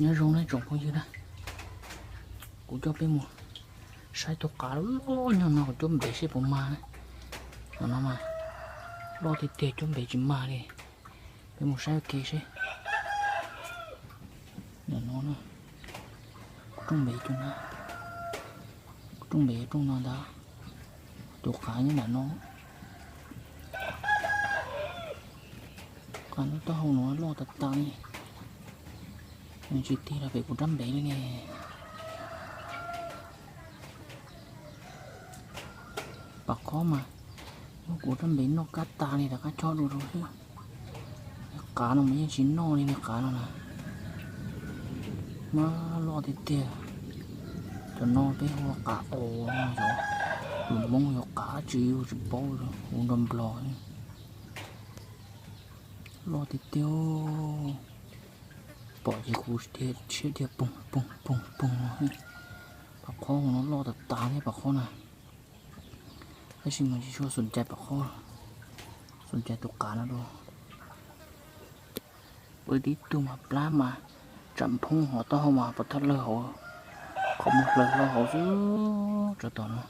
Nyob zoo nawb tsoom phooj ywg na, kuv coj peb mus saib tus qav loj loj nyob no, kuv cuab npev seb puas mag na. No no mas loj tiag tiag, cuab npev tsis mag li. Peb mus saib ua ke seb. Ntawm no na, kuv rooj npev cov na, kuv rooj npev rooj no ntag, tus qav nyob nram no. Qav no taub hau no loj tas tas li, tsis tig los pem kuv rab npev li ne. Pam qhob mas muab kuv rab npev noj kab tas li, rov qab chob dua rau xwb. Qav no mas yeej tsis noj li ne, qav no na. Mas loj tiag tiag. Cov no peb hu ua qav qus no, cov lus Hmoob yog qav dab tsi tsis paub, hu nrog nplog. Loj tiag tiag, pom ces kuv siab dhia poog poog poog poog no. Pam qhob no loj tas tas thiab pam qhob na. Tab sis mas tsis tshua xom cai pam qhob, xom cai tus qav no dua. Pw tib tug mas plab mas tsam nphoob hov taub hau mas pov thawj lawg hauv, qhov muag hlaws hlo hauv xwb. Tsov tom no,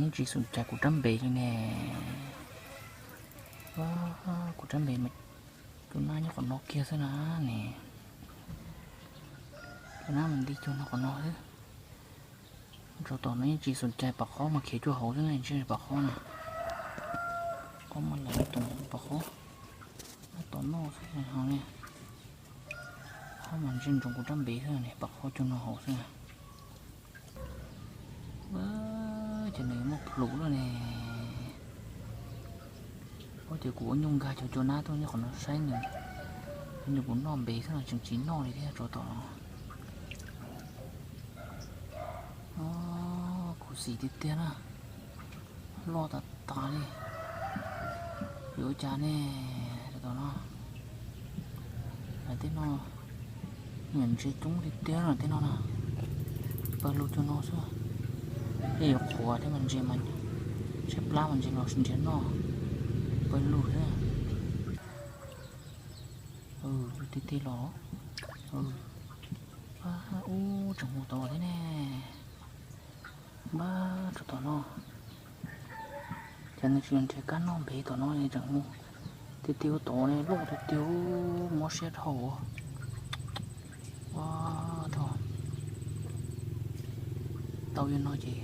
yeej tsis xom cai kuv rab npev li ne. Kuv rab npev mas tus nab nyob qhov no kiag xwb na ne. Tus nab mas nti cuag no qhov no xwb. Tsov tom no yeej tsis xom cai pam qhob mas khiav cuag hauv xwb na, tsis pam qhob na. Qhob mas lawv tus pam qhob, nab tom noj xwb ho ne. Qhob mas ntsia ntsoov kuv rab npev xwb ne, pam qhob cuag no hauv xwb na. Ces nws muaj plhus lawm ne. Ua ces kuv ua nyuj nkag cov cua nab tuaj nyob qhov no saib nws, nws puas noj npev xwb no, tseem tsis noj li thiab tsov tom no. Khuv xim tiag tiag na, loj tas tas li. Yuav ua cas ne, tsov tom no. Tej no, niam ntses coob tiag tiag no tej no na. Pawg lug cuag no xwb. Tej yuav qhuav thiab mas ntses mas, tshaib plab mas ntses los ntsia noj. Pawg lug thiab. Tiag tiag los. Ub, tseem mus tod thiab ne. Npab tsov tom no, ces nws tsis nrhiav kab noj npev tom no tseem mus. Tiag tiag ua tod ne, loj tiag tiag, mob siab dhau. Ua, thaum tau yuav no ces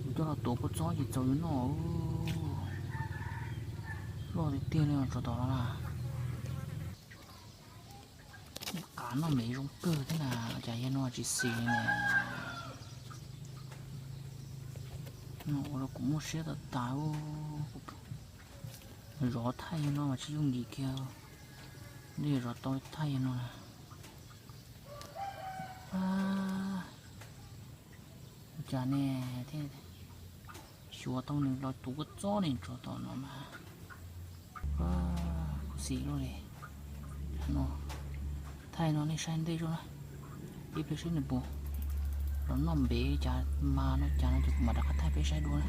kuv coj los tuav kua txob ces txaus yuav noj. Loj tiag tiag li tsov tom no na. Qav noj npev zoo kawg thiab na, cas yog no tsis xis li ne. No ua rau kuv muaj siab tas tas. Zov thaij yog no mas tsis yooj yim kiag, nws zov tau thaij yog no na. Cas ne, thiaj xyuas tau nws los tuav kua txob ne, tsov tom no mas. Khuv xim luaj li. No, thaij no nej saib ntej zog na, ib pliag seb nws puas los noj npev cas mas no cas no ces kuv mam rov qab thaij peb saib dua na.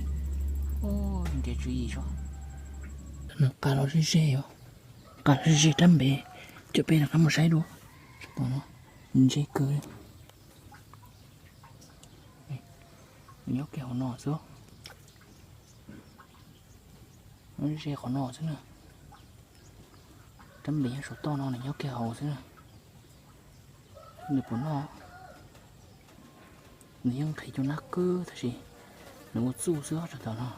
Ub, nrhiav tswv yim so. Nws nqa los ze ze os, nqa los ze ze rab npev, coj peb rov qab mus saib dua. Tom no ntse kawg. Nws nyob kiag hauv no xwb. Ze qhov no xwb na. Rab npev nyob saum toj no nws nyob kiag hauv xwb na. Nws puas noj, nws yeej nqhis cov nab kawg tab sis nws ua txuj xwb tsov tom no.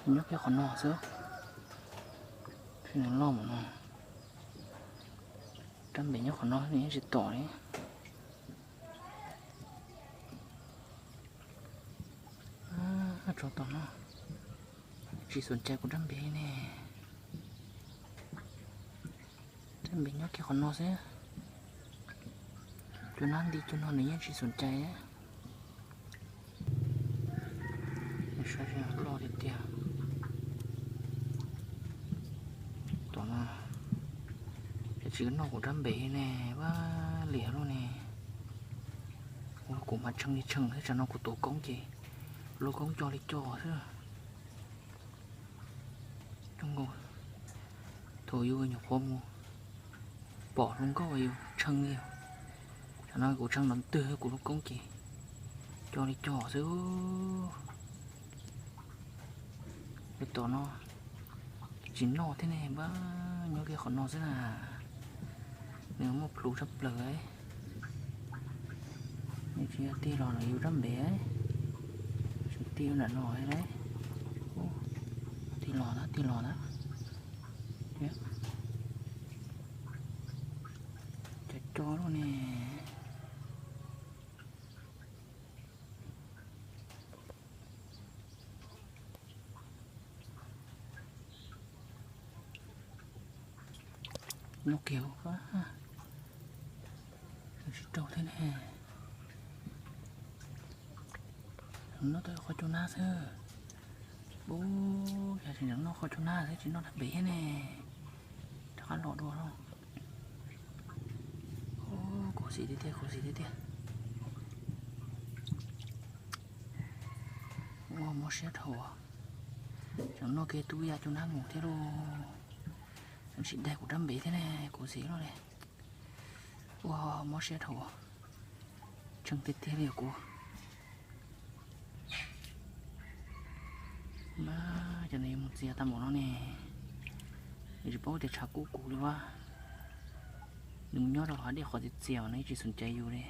Nyob kiag qhov no xwb. Nws loj mus no. Rab npev nyob qhov no nws yeej tsis tom li. Tsov tom no tsis xom cai kuv rab npev ne. Rab npev nyob kiag qhov no xwb. Cov nab nti cov no nws yeej tsis xom cai. Saib loj tiag tiag. Tom no, cas tsis noj kuv rab npev ne, vaj liam luaj ne. Ua Kuv mas tshee li tshee xwb, tsam no kuv tuav koob ces lub koob co li co xwb. Zoo nkaus thaum yus nyuam qhuav mus pom hluas nkauj yus tshee li. Tsam no kuv tshee nrov ntwg kuv lub koob ces co li co xwb. Tus tom no tsis noj thiab ne, npab nyob kiag qhov no xwb na. Nws muaj plhus tshaj plaws. Nws tsis yog tig los ntawm yus rab npe, tseem tig nram no lauj. Tig los ntag, tig los ntag. Cov co loj ne. Noj kiag, tsis raug thiab ne. Noj tau qhov cua nab xwb. Ub, yog tseem noj qhov cua nab xwb tsis noj dab npe thiab ne. Rov qab los dua lauj. Khuv xim tiag tiag, khuv xim tiag tiag. Ua mob siab dhau. Tseem noj kiag tub ya cua nab mus thiab lauj. Tseem tsis daig kuv rab npe thiab ne, khuv xim loj li. Ua mob siab dhau. Tshee tiag tiag li os kuv. Cov no yuav mus txias tag npaum no ne, nws tsis paub tias tshav kub kuv li ua. Nws mus nyob rau hav dej qhov txias txias mas nws tsis xum caiv yus li.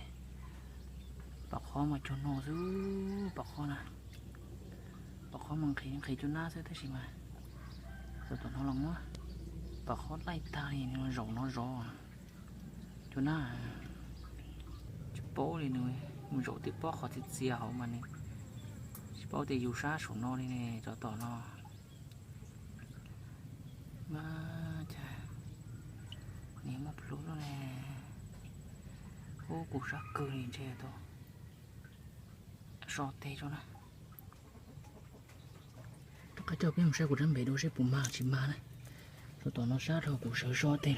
Pam qhob mas cuag no xwb, pam qhob na. Pam qhob mas nqhis nqhis cua nab xwb tab sis mas tus tom no los muab pam qhob laij tag li nws zaum no zov. Cua nab tsis paub li, nws mus zaum tim pob qhov txias txias hauv mas nws tsis paub tias yus sab saum no li ne, cov tom no. Mas cas nws muaj plhus loj ne. Ub, kuv sab kawg li ntshe tau so teg tso na. Rov qab coj peb mus saib kuv rab npe dua seb puas mag tsis mag na. Tus tom no sab dhau kuv sawv so teg.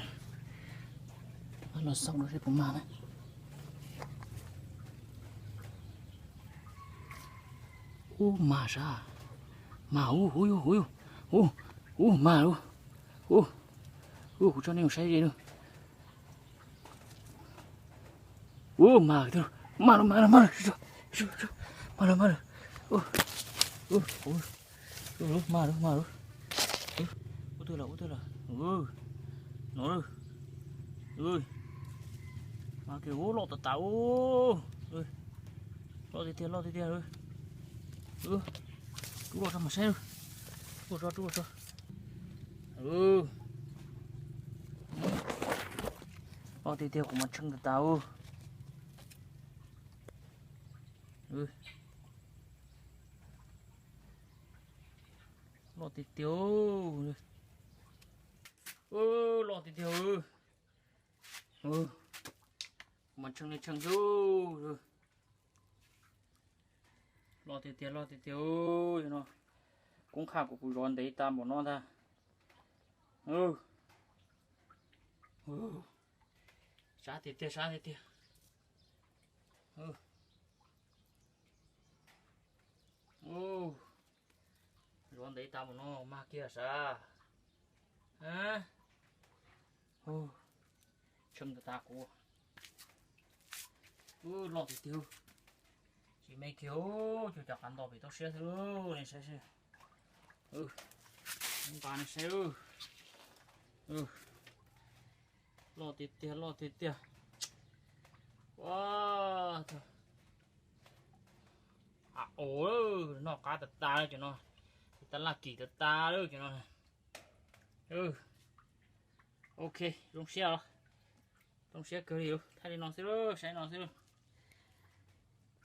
Rov qab los xauj dua seb puas mag na. Ub, mag sab. Mag ub, huv yug, huv yug. Ub, ub, mag ub. Ub, ub, kuv tso nej mus saib ze lawm. Ub, mag, mag lawm, mag lawm, mag lawm, mag lawm, mag lawm. Ub, ub, ub, mag lawm, mag lawm. Ub twg lawm, ub twg lawm. Ub, no lawm. Ub, mag kiag, ub, loj tas tas ub. Loj tiag tiag, loj tiag tiag. Rub los tso mas saib. Rub los tso, rub los tso. Loj tiag tiag, kuv mas tshee tas tas. Loj tiag tiag. Loj tiag tiag. Kuv mas tshee li tshee xwb. Loj tiag tiag, loj tiag tiag. No koob qhaj kuv, kuv zov ntev tas npaum no ntag. Sab tiag tiag, sab tiag tiag. Zov ntev tas npaum no mag kiag sav. Tshee tas tas kuv. Loj tiag tiag. Tsis me kiag, cuag cov qav nto pem toj siab xwb, nej saib seb. Nqa nej saib. Loj tiag tiag, loj tiag tiag. Ua, a, noj qab tas tas lawm cov no. Tab laj kim tas tas lawm cov no. Ok, zoo siab, zoo siab kawg li. Thaij li no xwb, saib no xwb.